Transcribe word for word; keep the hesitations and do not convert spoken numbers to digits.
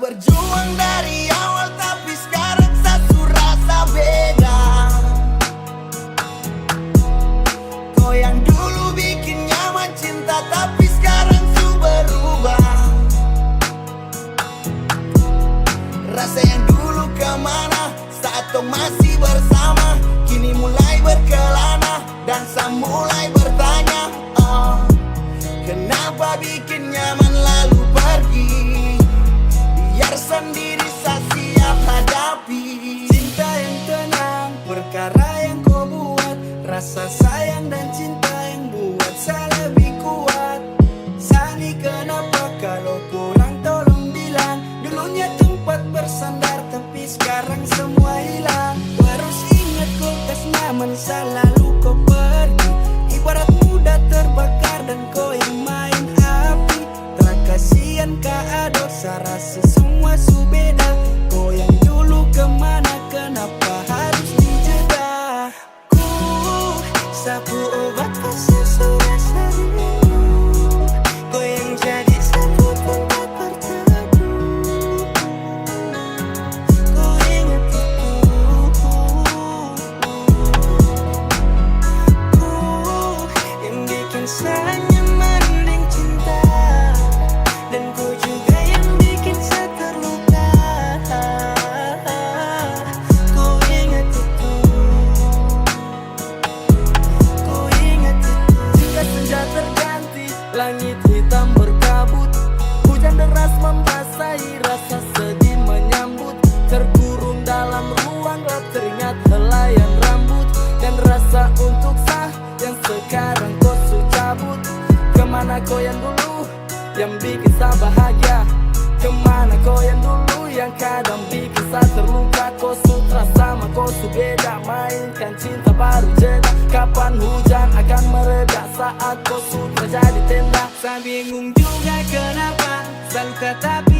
Berjuang dari awal tapi sekarang sa su rasa beda. Ko yang dulu bikin nyaman cinta tapi sekarang su berubah. Rasa yang dulu kemana saat tong masih bersama, kini mulai berkelana dan sa mulai bertanya, oh, kenapa bikin nyaman lalu pergi? Biar sendiri sa siap hadapi. Cinta yang tenang, perkara yang ko buat, rasa sayang dan cinta yang buat sa lebih kuat. Sa ni kenapa, kalau kurang tolong bilang. Dulunya tempat bersandar tapi sekarang semua hilang. Harus ingat ko kas nyaman selalu ko pergi. Ibarat muda terbakar dan ko yang main api. Tra kasian ka ado, sa rasa semua su beda. Ko yang dulu kemana, kenapa harus dijeda? Ku sapu obat pasir sudah sering. Ko yang jadi sapu tempat berteduh. Ko ingat itu. Ku yang bikin sa nyaman deng cinta. Dan ko juga yang bikin sa terluka. Ko ingat itu. Ko ingat itu. Jika senja terganti, langit hitam berkabut. Hujan deras membasahi, rasa sedih menyambut. Terkurung dalam ruang gelap, teringat helaian rambut. Dan rasa untuk sa yang sekarang ko su cabut. Kemana ko yang dulu yang bikin sa bahagia? Kemana ko yang dulu yang kadang bikin sa terluka? Ko su tra sama, ko su beda, mainkan cinta baru jeda. Kapan hujan akan mereda saat ko su tra jadi tenda? Sa bingung juga kenapa, sa luka tapi